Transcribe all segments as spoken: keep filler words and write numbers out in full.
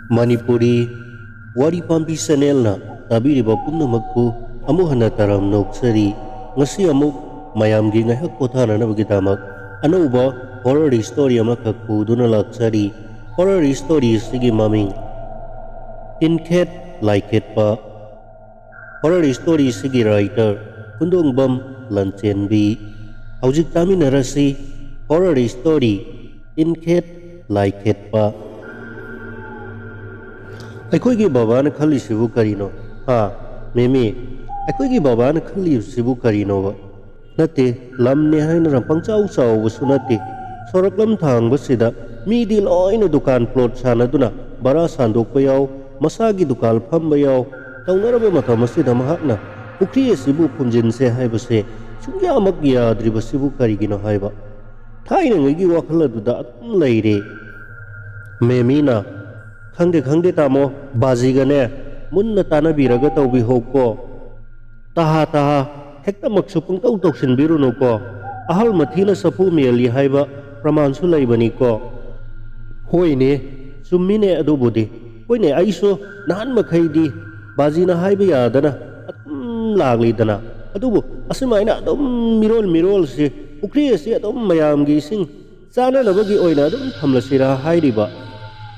ꯃꯅꯤꯄꯨꯔꯤ ꯋꯥꯔꯤ ꯄꯥꯝꯕꯤ ꯆꯦꯅꯦꯜꯅ ꯇꯥꯕꯤꯔꯤꯕ ꯄꯨꯝꯅꯃꯛꯄꯨ ꯑꯃꯨꯛ ꯍꯟꯅ ꯇꯔꯥꯝꯅ ꯑꯣꯛꯆꯔꯤ꯫ ꯉꯁꯤ ꯑꯃꯨꯛ ꯃꯌꯥꯝꯒꯤ ꯉꯥꯏꯍꯥꯛ ꯄꯣꯊꯥꯅꯅꯕꯒꯤꯗꯃꯛ ꯑꯅꯧꯕ ꯍꯣꯔꯔ ꯁ꯭ꯇꯣꯔꯤ ꯑꯃꯈꯛ ꯄꯨꯗꯨꯅ ꯂꯥꯛꯆꯔꯤ꯫ ꯍꯣꯔꯔ ꯁ꯭ꯇꯣꯔꯤ ꯑꯁꯤꯒꯤ ꯃꯃꯤꯡ ꯇꯤꯟꯈꯦꯠ ꯂꯥꯏꯈꯦꯠꯄ꯫ ꯍꯣꯔꯔ ꯁ꯭ꯇꯣꯔꯤꯁꯤꯒꯤ ꯔꯥꯏꯇꯔ ꯈꯨꯟꯗꯣꯡꯕꯝ ꯂꯟꯆꯦꯟꯕꯤ꯫ ꯍꯧꯖꯤꯛ ꯇꯥꯃꯤꯟꯅꯔꯁꯤ ꯍꯣꯔꯔ ꯁ꯭ꯇꯣꯔꯤ ꯇꯤꯟꯈꯦꯠ ꯂꯥꯏꯈꯦꯠꯄ꯫ ꯑꯩꯈꯣꯏꯒꯤ ꯕꯕꯥꯅ ꯈꯜꯂꯤꯁꯤꯕꯨ ꯀꯔꯤꯅꯣ? ꯍꯥ, ꯃꯦꯃꯤ, ꯑꯩꯈꯣꯏꯒꯤ ꯕꯕꯥꯅ ꯈꯜꯂꯤꯕꯁꯤꯕꯨ ꯀꯔꯤꯅꯣꯕ? ꯅꯠꯇꯦ, ꯂꯝꯅꯦ ꯍꯥꯏꯅ ꯄꯪꯆꯥꯎ ꯆꯥꯎꯕꯁꯨ ꯅꯠꯇꯦ꯫ ꯁꯣꯔꯣꯛꯂꯝ ꯊꯥꯡꯕꯁꯤꯗ ꯃꯤꯗꯤ ꯂꯣꯏꯅ ꯗꯨꯀꯥꯟ ꯄ꯭ꯂꯣꯠ ꯁꯥꯟꯅꯗꯨꯅ ꯚꯔꯥ ꯁꯥꯟꯗꯣꯛꯄ ꯌꯥꯎ, ꯃꯁꯥꯒꯤ ꯗꯨꯀꯥꯟ ꯐꯝꯕ ꯌꯥꯎ꯫ ꯇꯧꯅꯔꯕ ꯃꯇꯝ ꯑꯁꯤꯗ ꯃꯍꯥꯛꯅ ꯄꯨꯈ꯭ꯔꯤ ꯑꯁꯤꯕꯨ ꯐꯨꯝꯖꯤꯟꯁꯦ ꯍꯥꯏꯕꯁꯦ ꯁꯨꯡꯌꯥꯃꯛ ꯌꯥꯗ꯭ꯔꯤꯕꯁꯤꯕꯨ ꯀꯔꯤꯒꯤꯅꯣ ꯍꯥꯏꯕ ꯊꯥꯏꯅꯉꯩꯒꯤ ꯋꯥꯈꯜ ꯑꯗꯨꯗ ꯑꯗꯨꯝ ꯂꯩꯔꯦ꯫ ꯃꯦꯃꯤꯅ, "ꯈꯪꯗꯦ, ꯈꯪꯗꯦ ꯇꯥꯃꯣ, ꯕꯥꯖꯤꯒꯅꯦ ꯃꯨꯟꯅ ꯇꯥꯟꯅꯕꯤꯔꯒ ꯇꯧꯕꯤꯍꯧꯀꯣ꯫ ꯇꯍꯥ ꯇꯍꯥ ꯍꯦꯛꯇꯃꯛꯁꯨ ꯄꯨꯡꯇꯧ ꯇꯧꯁꯤꯟꯕꯤꯔꯨꯅꯨꯀꯣ꯫ ꯑꯍꯜ ꯃꯊꯤꯅ ꯆꯐꯨ ꯃꯦꯜꯂꯤ ꯍꯥꯏꯕ ꯄ꯭ꯔꯃꯥꯟꯁꯨ ꯂꯩꯕꯅꯤꯀꯣ꯫" "ꯍꯣꯏꯅꯦ, ꯆꯨꯝꯃꯤꯅꯦ ꯑꯗꯨꯕꯨꯗꯤ꯫ ꯍꯣꯏꯅꯦ, ꯑꯩꯁꯨ ꯅꯍꯥꯟ ꯃꯈꯩꯗꯤ ꯕꯥꯖꯤꯅ ꯍꯥꯏꯕ ꯌꯥꯗꯅ ꯑꯗꯨꯝ ꯂꯥꯛꯂꯤꯗꯅ꯫ ꯑꯗꯨꯕꯨ ꯑꯁꯨꯃꯥꯏꯅ ꯑꯗꯨꯝ ꯃꯤꯔꯣꯜ ꯃꯤꯔꯣꯜꯁꯤ ꯄꯨꯈ꯭ꯔꯤ ꯑꯁꯤ ꯑꯗꯨꯝ ꯃꯌꯥꯝꯒꯤ ꯏꯁꯤꯡ ꯆꯥꯅꯅꯕꯒꯤ ꯑꯣꯏꯅ ꯑꯗꯨꯝ ꯊꯝꯂꯁꯤꯔꯥ ꯍꯥꯏꯔꯤꯕ꯫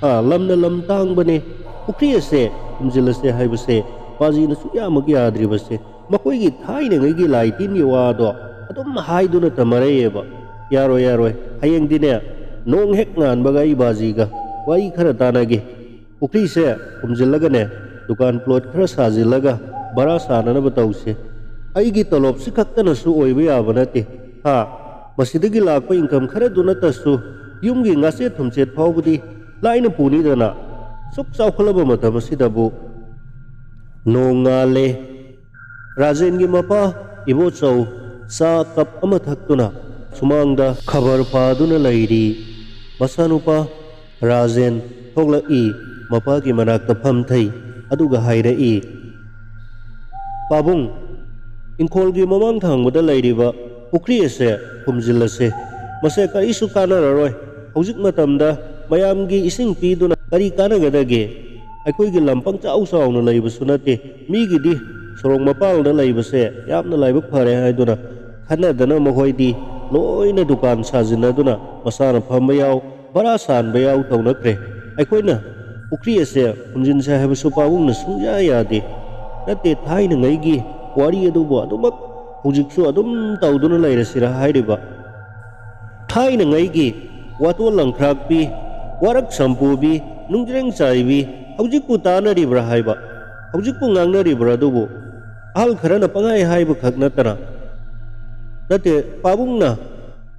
ꯑꯥ, ꯂꯝꯅ ꯂꯝ ꯇꯥꯡꯕꯅꯦ, ꯄꯨꯈ꯭ꯔꯤ ꯑꯁꯦ ꯐꯨꯝꯖꯤꯜꯂꯁꯦ ꯍꯥꯏꯕꯁꯦ ꯕꯥꯖꯤꯅ ꯁꯨꯛꯌꯥꯃꯛ ꯌꯥꯗ꯭ꯔꯤꯕꯁꯦ꯫ ꯃꯈꯣꯏꯒꯤ ꯊꯥꯏꯅꯉꯩꯒꯤ ꯂꯥꯏ ꯇꯤꯟꯒꯤ ꯋꯥꯗꯣ ꯑꯗꯨꯝ ꯍꯥꯏꯗꯨꯅꯇ ꯃꯔꯩꯌꯦꯕ꯫ ꯌꯥꯔꯣꯏ, ꯌꯥꯔꯣꯏ, ꯍꯌꯦꯡꯗꯤꯅꯦ ꯅꯣꯡ ꯍꯦꯛ ꯉꯥꯟꯕꯒ ꯑꯩ ꯕꯥꯖꯤꯒ ꯋꯥꯔꯤ ꯈꯔ ꯇꯥꯟꯅꯒꯦ꯫ ꯄꯨꯈ꯭ꯔꯤꯁꯦ ꯐꯨꯝꯖꯤꯜꯂꯒꯅꯦ ꯗꯨꯀꯥꯟ ꯄ꯭ꯂꯣꯠ ꯈꯔ ꯁꯥꯖꯤꯜꯂꯒ ꯚꯔꯥ ꯁꯥꯅꯅꯕ ꯇꯧꯁꯦ꯫ ꯑꯩꯒꯤ ꯇꯣꯂꯣꯞꯁꯤ ꯈꯛꯇꯅꯁꯨ ꯑꯣꯏꯕ ꯌꯥꯕ ꯅꯠꯇꯦ꯫ ꯍꯥ, ꯃꯁꯤꯗꯒꯤ ꯂꯥꯛꯄ ꯏꯟꯀꯝ ꯈꯔꯗꯨ ꯅꯠꯇꯁꯨ ꯌꯨꯝꯒꯤ ꯉꯥꯆꯦꯠ ꯊꯨꯝꯆꯦꯠ ꯐꯥꯎꯕꯗꯤ ꯂꯥꯏꯅ ꯄꯨꯅꯤꯗꯅ꯫" ꯁꯨꯛ ꯆꯥꯎꯈꯠꯂꯕ ꯃꯇꯝ ꯑꯁꯤꯗꯕꯨ꯫ ꯅꯣꯡꯉꯥꯜꯂꯦ꯫ ꯔꯥꯖꯦꯟꯒꯤ ꯃꯄꯥ ꯏꯕꯣꯆꯧ ꯆꯥ ꯀꯞ ꯑꯃ ꯊꯛꯇꯨꯅ ꯁꯨꯃꯥꯡꯗ ꯈꯕꯔ ꯄꯥꯗꯨꯅ ꯂꯩꯔꯤ꯫ ꯃꯆꯥꯅꯨꯄꯥ ꯔꯥꯖꯦꯟ ꯊꯣꯛꯂꯛꯏ, ꯃꯄꯥꯒꯤ ꯃꯅꯥꯛꯇ ꯐꯝꯊꯩ, ꯑꯗꯨꯒ ꯍꯥꯏꯔꯛꯏ, "ꯄꯥꯕꯨꯡ, ꯏꯪꯈꯣꯜꯒꯤ ꯃꯃꯥꯡ ꯊꯪꯕꯗ ꯂꯩꯔꯤꯕ ꯄꯨꯈ꯭ꯔꯤ ꯑꯁꯦ ꯐꯨꯝꯖꯤꯜꯂꯁꯦ꯫ ꯃꯁꯦ ꯀꯔꯤꯁꯨ ꯀꯥꯟꯅꯔꯔꯣꯏ꯫ ꯍꯧꯖꯤꯛ ꯃꯇꯝꯗ ꯃꯌꯥꯝꯒꯤ ꯏꯁꯤꯡ ꯄꯤꯗꯨꯅ ꯀꯔꯤ ꯀꯥꯟꯅꯒꯗꯒꯦ? ꯑꯩꯈꯣꯏꯒꯤ ꯂꯝ ꯄꯪꯆꯥꯎ ꯆꯥꯎꯅ ꯂꯩꯕꯁꯨ ꯅꯠꯇꯦ꯫ ꯃꯤꯒꯤꯗꯤ ꯁꯣꯔꯣꯛ ꯃꯄꯥꯟꯗ ꯂꯩꯕꯁꯦ ꯌꯥꯝꯅ ꯂꯥꯏꯕꯛ ꯐꯔꯦ ꯍꯥꯏꯗꯨꯅ ꯈꯟꯅꯗꯅ ꯃꯈꯣꯏꯗꯤ ꯂꯣꯏꯅ ꯗꯨꯀꯥꯟ ꯁꯥꯖꯤꯟꯅꯗꯨꯅ ꯃꯁꯥꯅ ꯐꯝꯕ ꯌꯥꯎ, ꯚꯔꯥ ꯁꯥꯟꯕ ꯌꯥꯎ ꯇꯧꯅꯈ꯭ꯔꯦ꯫ ꯑꯩꯈꯣꯏꯅ ꯄꯨꯈ꯭ꯔꯤ ꯑꯁꯦ ꯐꯨꯝꯖꯤꯟꯁꯦ ꯍꯥꯏꯕꯁꯨ ꯄꯥꯕꯨꯡꯅ ꯁꯨꯡꯌꯥ ꯌꯥꯗꯦ꯫ ꯅꯠꯇꯦ, ꯊꯥꯏꯅꯉꯩꯒꯤ ꯋꯥꯔꯤ ꯑꯗꯨꯕꯨ ꯑꯗꯨꯃꯛ ꯍꯧꯖꯤꯛꯁꯨ ꯑꯗꯨꯝ ꯇꯧꯗꯨꯅ ꯂꯩꯔꯁꯤꯔ ꯍꯥꯏꯔꯤꯕ? ꯊꯥꯏꯅꯉꯩꯒꯤ ꯋꯥꯇꯣꯟ ꯂꯪꯈ꯭ꯔꯥꯛꯄꯤ, ꯋꯥꯔꯛ ꯁꯝꯄꯨꯕꯤ, ꯅꯨꯡꯖ꯭ꯔꯦꯡ ꯆꯥꯏꯕꯤ ꯍꯧꯖꯤꯛꯄꯨ ꯇꯥꯅꯔꯤꯕ꯭ꯔꯥ ꯍꯥꯏꯕ? ꯍꯧꯖꯤꯛꯄꯨ ꯉꯥꯡꯅꯔꯤꯕ꯭ꯔꯥ ꯑꯗꯨꯕꯨ? ꯑꯍꯜ ꯈꯔꯅ ꯄꯪꯍꯥꯏ ꯍꯥꯏꯕ ꯈꯛ ꯅꯠꯇꯅ, ꯅꯠꯇꯦ, ꯄꯥꯕꯨꯡꯅ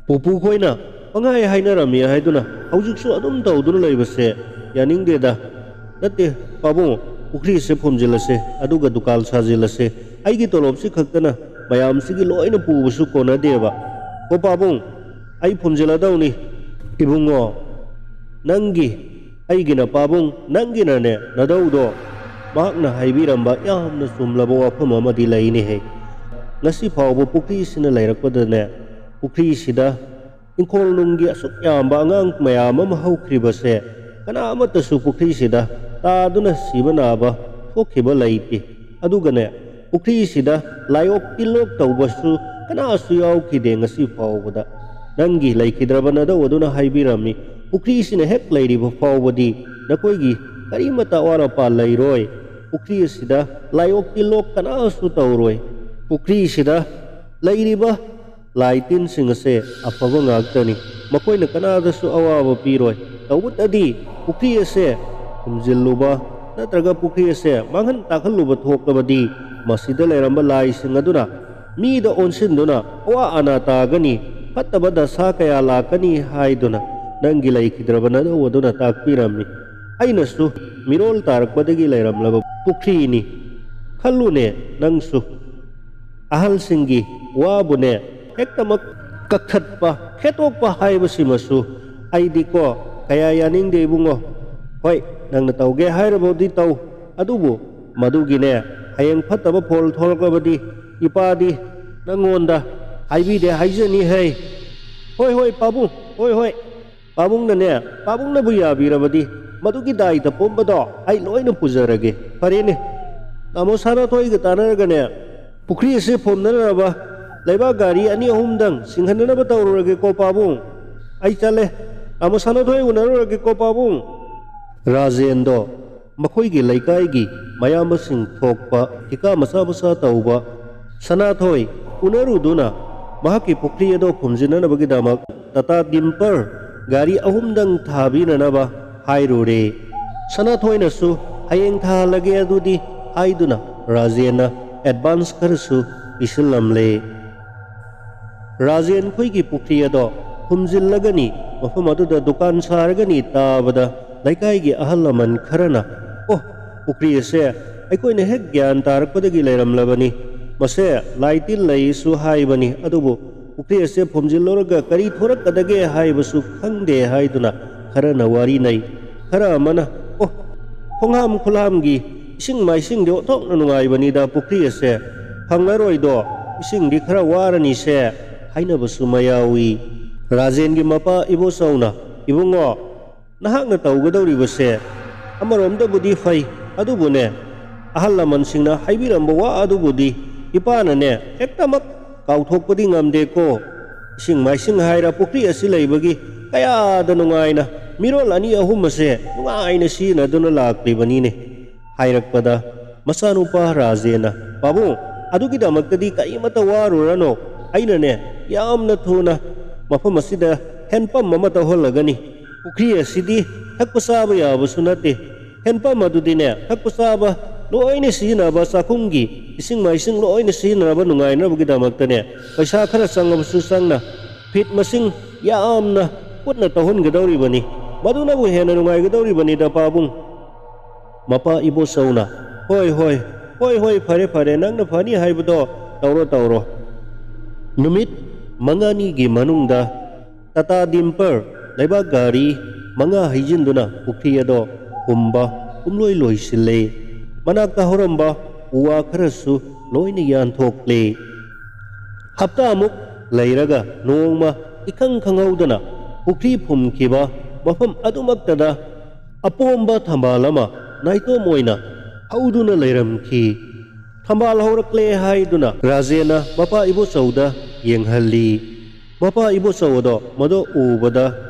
ꯄꯨꯄꯨ ꯈꯣꯏꯅ ꯄꯪꯍꯥꯏ ꯍꯥꯏꯅꯔꯝꯃꯤ ꯍꯥꯏꯗꯨꯅ ꯍꯧꯖꯤꯛꯁꯨ ꯑꯗꯨꯝ ꯇꯧꯗꯨꯅ ꯂꯩꯕꯁꯦ ꯌꯥꯅꯤꯡꯗꯦꯗ꯫ ꯅꯠꯇꯦ, ꯄꯥꯕꯨꯡ, ꯄꯨꯈ꯭ꯔꯤꯁꯦ ꯐꯨꯝꯖꯤꯜꯂꯁꯦ, ꯑꯗꯨꯒ ꯗꯨꯀꯥꯟ ꯁꯥꯖꯤꯜꯂꯁꯦ꯫ ꯑꯩꯒꯤ ꯇꯣꯂꯣꯞꯁꯤ ꯈꯛꯇꯅ ꯃꯌꯥꯝꯁꯤꯒꯤ ꯂꯣꯏꯅ ꯄꯨꯕꯁꯨ ꯀꯣꯟꯅꯗꯦꯕ꯫ ꯍꯣ ꯄꯥꯕꯨꯡ, ꯑꯩ ꯐꯨꯝꯖꯤꯜꯂꯗꯧꯅꯤ꯫ ꯏꯕꯨꯡꯉꯣ, ꯅꯪꯒꯤ, ꯑꯩꯒꯤꯅ ꯄꯥꯕꯨꯡ, ꯅꯪꯒꯤꯅꯅꯦ ꯅꯗꯧꯗꯣ꯫ ꯃꯍꯥꯛꯅ ꯍꯥꯏꯕꯤꯔꯝꯕ ꯌꯥꯝꯅ ꯆꯨꯝꯂꯕ ꯋꯥꯐꯝ ꯑꯃꯗꯤ ꯂꯩꯅꯦꯍꯦ꯫ ꯉꯁꯤ ꯐꯥꯎꯕ ꯄꯨꯈ꯭ꯔꯤꯁꯤꯅ ꯂꯩꯔꯛꯄꯗꯅꯦ, ꯄꯨꯈ꯭ꯔꯤꯁꯤꯗ ꯏꯪꯈꯣꯜ ꯅꯨꯡꯒꯤ ꯑꯁꯨꯛ ꯌꯥꯝꯕ ꯑꯉꯥꯡ ꯃꯌꯥꯝ ꯑꯃ ꯍꯧꯈ꯭ꯔꯤꯕꯁꯦ, ꯀꯅꯥ ꯑꯃꯠꯇꯁꯨ ꯄꯨꯈ꯭ꯔꯤꯁꯤꯗ ꯇꯥꯗꯨꯅ ꯁꯤꯕ ꯅꯥꯕ ꯊꯣꯛꯈꯤꯕ ꯂꯩꯇꯦ꯫ ꯑꯗꯨꯒꯅꯦ, ꯄꯨꯈ꯭ꯔꯤꯁꯤꯗ ꯂꯥꯏꯑꯣꯛ ꯇꯤꯜꯂꯣꯛ ꯇꯧꯕꯁꯨ ꯀꯅꯥꯁꯨ ꯌꯥꯎꯈꯤꯗꯦ ꯉꯁꯤ ꯐꯥꯎꯕꯗ꯫ ꯅꯪꯒꯤ ꯂꯩꯈꯤꯗ꯭ꯔꯕ ꯅꯗꯧ ꯑꯗꯨꯅ ꯍꯥꯏꯕꯤꯔꯝꯃꯤ, ꯄꯨꯈ꯭ꯔꯤꯁꯤꯅ ꯍꯦꯛ ꯂꯩꯔꯤꯕ ꯐꯥꯎꯕꯗꯤ ꯅꯈꯣꯏꯒꯤ ꯀꯔꯤꯃꯠꯇ ꯑꯋꯥꯠ ꯑꯄꯥ ꯂꯩꯔꯣꯏ꯫ ꯄꯨꯈ꯭ꯔꯤ ꯑꯁꯤꯗ ꯂꯥꯏꯑꯣꯛ ꯇꯤꯜꯂꯣꯛ ꯀꯅꯥꯁꯨ ꯇꯧꯔꯣꯏ꯫ ꯄꯨꯈ꯭ꯔꯤꯁꯤꯗ ꯂꯩꯔꯤꯕ ꯂꯥꯏ ꯇꯤꯟꯁꯤꯡ ꯑꯁꯦ ꯑꯐꯕ ꯉꯥꯛꯇꯅꯤ꯫ ꯃꯈꯣꯏꯅ ꯀꯅꯥꯗꯁꯨ ꯑꯋꯥꯕ ꯄꯤꯔꯣꯏ꯫ ꯇꯧꯕꯇꯗꯤ ꯄꯨꯈ꯭ꯔꯤ ꯑꯁꯦ ꯐꯨꯝꯖꯤꯜꯂꯨꯕ ꯅꯠꯇ꯭ꯔꯒ ꯄꯨꯈ꯭ꯔꯤ ꯑꯁꯦ ꯃꯥꯡꯍꯟ ꯇꯥꯛꯍꯜꯂꯨꯕ ꯊꯣꯛꯂꯕꯗꯤ ꯃꯁꯤꯗ ꯂꯩꯔꯝꯕ ꯂꯥꯏꯁꯤꯡ ꯑꯗꯨꯅ ꯃꯤꯗ ꯑꯣꯟꯁꯤꯟꯗꯨꯅ ꯑꯋꯥ ꯑꯅꯥ ꯇꯥꯒꯅꯤ, ꯐꯠꯇꯕ ꯗꯁꯥ ꯀꯌꯥ ꯂꯥꯛꯀꯅꯤ ꯍꯥꯏꯗꯨꯅ ꯅꯪꯒꯤ ꯂꯩꯈꯤꯗ꯭ꯔꯕ ꯅꯅꯧ ꯑꯗꯨꯅ ꯇꯥꯛꯄꯤꯔꯝꯃꯤ꯫ ꯑꯩꯅꯁꯨ ꯃꯤꯔꯣꯜ ꯇꯥꯔꯛꯄꯗꯒꯤ ꯂꯩꯔꯝꯂꯕ ꯄꯨꯈ꯭ꯔꯤꯅꯤ꯫ ꯈꯜꯂꯨꯅꯦ ꯅꯪꯁꯨ꯫ ꯑꯍꯜꯁꯤꯡꯒꯤ ꯋꯥꯕꯨꯅꯦ ꯍꯦꯛꯇꯃꯛ ꯀꯛꯊꯠꯄ, ꯈꯦꯠꯇꯣꯛꯄ ꯍꯥꯏꯕꯁꯤꯃꯁꯨ ꯑꯩꯗꯤꯀꯣ ꯀꯌꯥ ꯌꯥꯅꯤꯡꯗꯦ ꯏꯕꯨꯡꯉꯣ꯫ ꯍꯣꯏ, ꯅꯪꯅ ꯇꯧꯒꯦ ꯍꯥꯏꯔꯕꯗꯤ ꯇꯧ, ꯑꯗꯨꯕꯨ ꯃꯗꯨꯒꯤꯅꯦ ꯍꯌꯦꯡ ꯐꯠꯇꯕ ꯐꯣꯜ ꯊꯣꯛꯂꯛꯂꯕꯗꯤ ꯏꯄꯥꯗꯤ ꯅꯪꯉꯣꯟꯗ ꯍꯥꯏꯕꯤꯗꯦ ꯍꯥꯏꯖꯅꯤ ꯍꯩ꯫ ꯍꯣꯏ, ꯍꯣꯏ, ꯄꯥꯕꯨꯡ, ꯍꯣꯏ, ꯍꯣꯏ꯫ ꯄꯥꯕꯨꯡꯅꯅꯦ, ꯄꯥꯕꯨꯡꯅꯕꯨ ꯌꯥꯕꯤꯔꯕꯗꯤ ꯃꯗꯨꯒꯤ ꯗꯥꯏꯇ ꯄꯨꯝꯕꯗꯣ ꯑꯩ ꯂꯣꯏꯅ ꯄꯨꯖꯔꯒꯦ꯫ ꯐꯔꯦꯅꯦ, ꯇꯥꯃꯣ ꯁꯅꯥꯊꯣꯏꯒ ꯇꯥꯟꯅꯔꯒꯅꯦ, ꯄꯨꯈ꯭ꯔꯤ ꯑꯁꯤ ꯐꯨꯝꯅꯅꯕ ꯂꯩꯕꯥꯛ ꯒꯥꯔꯤ ꯑꯅꯤ ꯑꯍꯨꯝꯗꯪ ꯆꯤꯡꯍꯟꯅꯅꯕ ꯇꯧꯔꯨꯔꯒꯦꯀꯣ ꯄꯥꯕꯨꯡ꯫ ꯑꯩ ꯆꯠꯂꯦ, ꯇꯥꯃꯣ ꯁꯅꯥꯊꯣꯏ ꯎꯅꯔꯨꯔꯒꯦꯀꯣ ꯄꯥꯕꯨꯡ꯫ ꯔꯥꯖꯦꯟꯗꯣ ꯃꯈꯣꯏꯒꯤ ꯂꯩꯀꯥꯏꯒꯤ ꯃꯌꯥꯝꯕꯁꯤꯡ ꯊꯣꯛꯄ ꯊꯤꯀꯥ ꯃꯆꯥ ꯃꯆꯥ ꯇꯧꯕ ꯁꯅꯥꯊꯣꯏ ꯎꯅꯔꯨꯗꯨꯅ ꯃꯍꯥꯛꯀꯤ ꯄꯨꯈ꯭ꯔꯤ ꯑꯗꯣ ꯐꯨꯝꯖꯤꯟꯅꯅꯕꯒꯤꯗꯃꯛ ꯇꯥꯇꯥ ꯗꯤꯝꯄꯔ ꯒꯥꯔꯤ ꯑꯍꯨꯝꯗꯪ ꯊꯥꯕꯤꯅꯅꯕ ꯍꯥꯏꯔꯨꯔꯦ꯫ ꯁꯅꯥꯊꯣꯏꯅꯁꯨ "ꯍꯌꯦꯡ ꯊꯥꯍꯜꯂꯒꯦ ꯑꯗꯨꯗꯤ" ꯍꯥꯏꯗꯨꯅ ꯔꯥꯖꯦꯟꯅ ꯑꯦꯗꯚꯥꯟꯁ ꯈꯔꯁꯨ ꯄꯤꯁꯤꯜꯂꯝꯂꯦ꯫ ꯔꯥꯖꯦꯟ ꯈꯣꯏꯒꯤ ꯄꯨꯈ꯭ꯔꯤ ꯑꯗꯣ ꯐꯨꯝꯖꯤꯜꯂꯒꯅꯤ, ꯃꯐꯝ ꯑꯗꯨꯗ ꯗꯨꯀꯥꯟ ꯁꯥꯔꯒꯅꯤ ꯇꯥꯕꯗ ꯂꯩꯀꯥꯏꯒꯤ ꯑꯍꯜ ꯂꯃꯟ ꯈꯔꯅ, "ꯑꯣ, ꯄꯨꯈ꯭ꯔꯤ ꯑꯁꯦ ꯑꯩꯈꯣꯏꯅ ꯍꯦꯛ ꯒ꯭ꯌꯥꯟ ꯇꯥꯔꯛꯄꯗꯒꯤ ꯂꯩꯔꯝꯂꯕꯅꯤ꯫ ꯃꯁꯦ ꯂꯥꯏ ꯇꯤꯟ ꯂꯩꯁꯨ ꯍꯥꯏꯕꯅꯤ, ꯑꯗꯨꯕꯨ ꯄꯨꯈ꯭ꯔꯤ ꯑꯁꯦ ꯐꯨꯝꯖꯤꯜꯂꯨꯔꯒ ꯀꯔꯤ ꯊꯣꯔꯛꯀꯗꯒꯦ ꯍꯥꯏꯕꯁꯨ ꯈꯪꯗꯦ" ꯍꯥꯏꯗꯨꯅ ꯈꯔꯅ ꯋꯥꯔꯤ ꯅꯩ꯫ ꯈꯔ ꯑꯃꯅ, "ꯑꯣ, ꯈꯣꯡꯍꯥꯝ ꯈꯨꯂꯥꯝꯒꯤ ꯏꯁꯤꯡ ꯃꯥꯏꯁꯤꯡꯗꯤ ꯑꯣꯟꯊꯣꯛꯅ ꯅꯨꯡꯉꯥꯏꯕꯅꯤꯗ, ꯄꯨꯈ꯭ꯔꯤ ꯑꯁꯦ ꯐꯪꯉꯔꯣꯏꯗꯣ, ꯏꯁꯤꯡꯗꯤ ꯈꯔ ꯋꯥꯔꯅꯤꯁꯦ" ꯍꯥꯏꯅꯕꯁꯨ ꯃꯌꯥꯎꯏ꯫ ꯔꯥꯖꯦꯟꯒꯤ ꯃꯄꯥ ꯏꯕꯣꯆꯧꯅ, "ꯏꯕꯨꯡꯉꯣ, ꯅꯍꯥꯛꯅ ꯇꯧꯒꯗꯧꯔꯤꯕꯁꯦ ꯑꯃꯔꯣꯝꯗꯕꯨꯗꯤ ꯐꯩ, ꯑꯗꯨꯕꯨꯅꯦ, ꯑꯍꯜ ꯂꯃꯟꯁꯤꯡꯅ ꯍꯥꯏꯕꯤꯔꯝꯕ ꯋꯥ ꯑꯗꯨꯕꯨꯗꯤ ꯏꯄꯥꯅꯅꯦ ꯍꯦꯛꯇꯃꯛ ꯀꯥꯎꯊꯣꯛꯄꯗꯤ ꯉꯝꯗꯦꯀꯣ꯫ ꯏꯁꯤꯡ ꯃꯥꯏꯁꯤꯡ ꯍꯥꯏꯔ ꯄꯨꯈ꯭ꯔꯤ ꯑꯁꯤ ꯂꯩꯕꯒꯤ ꯀꯌꯥꯗ ꯅꯨꯡꯉꯥꯏꯅ ꯃꯤꯔꯣꯜ ꯑꯅꯤ ꯑꯍꯨꯝ ꯑꯁꯦ ꯅꯨꯡꯉꯥꯏꯅ ꯁꯤꯖꯤꯟꯅꯗꯨꯅ ꯂꯥꯛꯂꯤꯕꯅꯤꯅꯦ" ꯍꯥꯏꯔꯛꯄꯗ, ꯃꯆꯥꯅꯨꯄꯥ ꯔꯥꯖꯦꯟꯅ, "ꯄꯥꯕꯨꯡ, ꯑꯗꯨꯒꯤꯗꯃꯛꯇꯗꯤ ꯀꯔꯤꯃꯠꯇ ꯋꯥꯔꯨꯔꯅꯨ꯫ ꯑꯩꯅꯅꯦ ꯌꯥꯝꯅ ꯊꯨꯅ ꯃꯐꯝ ꯑꯁꯤꯗ ꯍꯦꯟꯄꯝ ꯑꯃ ꯇꯧꯍꯜꯂꯒꯅꯤ꯫ ꯄꯨꯈ꯭ꯔꯤ ꯑꯁꯤꯗꯤ ꯊꯛꯄ ꯆꯥꯕ ꯌꯥꯕꯁꯨ ꯅꯠꯇꯦ꯫ ꯍꯦꯟꯄꯝ ꯑꯗꯨꯗꯤꯅꯦ ꯊꯛꯄ ꯆꯥꯕ ꯂꯣꯏꯅ ꯁꯤꯖꯤꯟꯅꯕ ꯆꯥꯛꯈꯨꯝꯒꯤ ꯏꯁꯤꯡ ꯃꯥꯏꯁꯤꯡ ꯂꯣꯏꯅ ꯁꯤꯖꯤꯟꯅꯅꯕ ꯅꯨꯡꯉꯥꯏꯅꯕꯒꯤꯗꯃꯛꯇꯅꯦ ꯄꯩꯁꯥ ꯈꯔ ꯆꯪꯉꯕꯁꯨ ꯆꯪꯅ ꯐꯤꯠ ꯃꯁꯤꯡ ꯌꯥꯝꯅ ꯀꯨꯠꯅ ꯇꯧꯍꯟꯒꯗꯧꯔꯤꯕꯅꯤ꯫ ꯃꯗꯨꯅꯕꯨ ꯍꯦꯟꯅ ꯅꯨꯡꯉꯥꯏꯒꯗꯧꯔꯤꯕꯅꯤꯗ ꯄꯥꯕꯨꯡ"꯫ ꯃꯄꯥ ꯏꯕꯣꯆꯧꯅ, "ꯍꯣꯏ, ꯍꯣꯏ, ꯍꯣꯏ, ꯍꯣꯏ, ꯐꯔꯦ, ꯐꯔꯦ, ꯅꯪꯅ ꯐꯅꯤ ꯍꯥꯏꯕꯗꯣ ꯇꯧꯔꯣ, ꯇꯧꯔꯣ"꯫ ꯅꯨꯃꯤꯠ ꯃꯉꯥꯅꯤꯒꯤ ꯃꯅꯨꯡꯗ ꯇꯥꯇꯥ ꯗꯤꯝꯄꯔ ꯂꯩꯕꯥꯛ ꯒꯥꯔꯤ ꯃꯉꯥ ꯍꯩꯖꯤꯟꯗꯨꯅ ꯄꯨꯈ꯭ꯔꯤ ꯑꯗꯣ ꯍꯨꯝꯕ ꯄꯨꯝꯂꯣꯏ ꯂꯣꯏꯁꯤꯜꯂꯦ꯫ ꯃꯅꯥꯛꯇ ꯍꯧꯔꯝꯕ ꯎ ꯋꯥ ꯈꯔꯁꯨ ꯂꯣꯏꯅ ꯌꯥꯟꯊꯣꯛꯂꯦ꯫ ꯍꯞꯇꯥꯃꯨꯛ ꯂꯩꯔꯒ ꯅꯣꯡꯃ ꯏꯈꯪ ꯈꯪꯍꯧꯗꯅ ꯄꯨꯈ꯭ꯔꯤ ꯐꯨꯝꯈꯤꯕ ꯃꯐꯝ ꯑꯗꯨꯃꯛꯇꯗ ꯑꯄꯣꯝꯕ ꯊꯝꯕꯥꯜ ꯑꯃ ꯅꯥꯏꯇꯣꯝ ꯑꯣꯏꯅ ꯍꯧꯗꯨꯅ ꯂꯩꯔꯝꯈꯤ꯫ ꯊꯝꯕꯥꯜ ꯍꯧꯔꯛꯂꯦ ꯍꯥꯏꯗꯨꯅ ꯔꯥꯖꯦꯟꯅ ꯃꯄꯥ ꯏꯕꯣꯆꯧꯗ ꯌꯦꯡꯍꯜꯂꯤ꯫ ꯃꯄꯥ ꯏꯕꯣꯆꯧ ꯑꯗꯣ ꯃꯗꯣ ꯎꯕꯗ